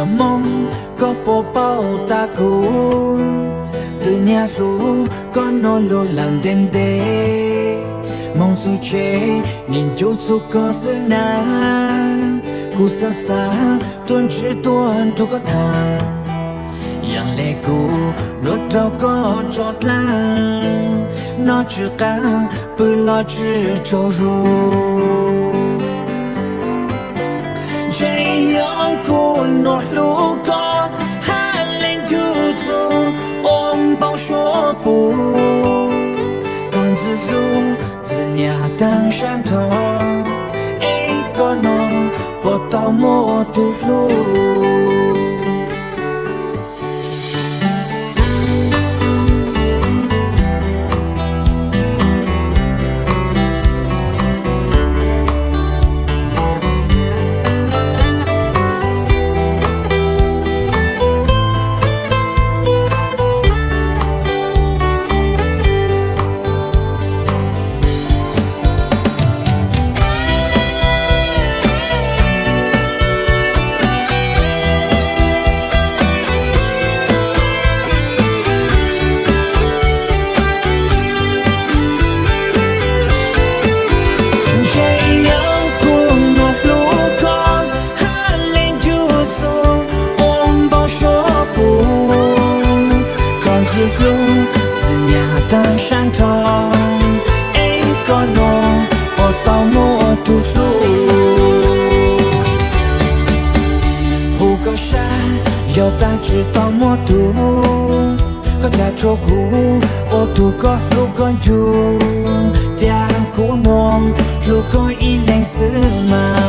Hmoob, koj puas paub tas kuv twb niaj hlub koj noj lub laj ntev ntev. Hmoob txuj tsev nim ncu txug koj xwb na. Kuv xav xav tuaj ntsib tuaj nrog koj tham, yam le kuv nruab rau koj tso dlaab, noj tsis qab pw los tsis tsaug zug. Ntshe yog kuv nruab hlub koj hab leej tug txug ua npaum suab puv. Koj ntxwg hlub ntxwg niam taag sab nrho, es koj no puas tau muaj tug hlub? Ntshe yog kuv nruab hlub koj hab leej tug txug ua npaum suab puv. Koj ntxwg hlub ntxwg niam taag sab nrho, es koj no puas tau muaj tug hlub? Hu koj sab yog taag tsis tau muaj tug, koj ca rua kuv ua tug koj hlub koj ncu, ca kuv nuav hlub koj ib leeg xwb mas.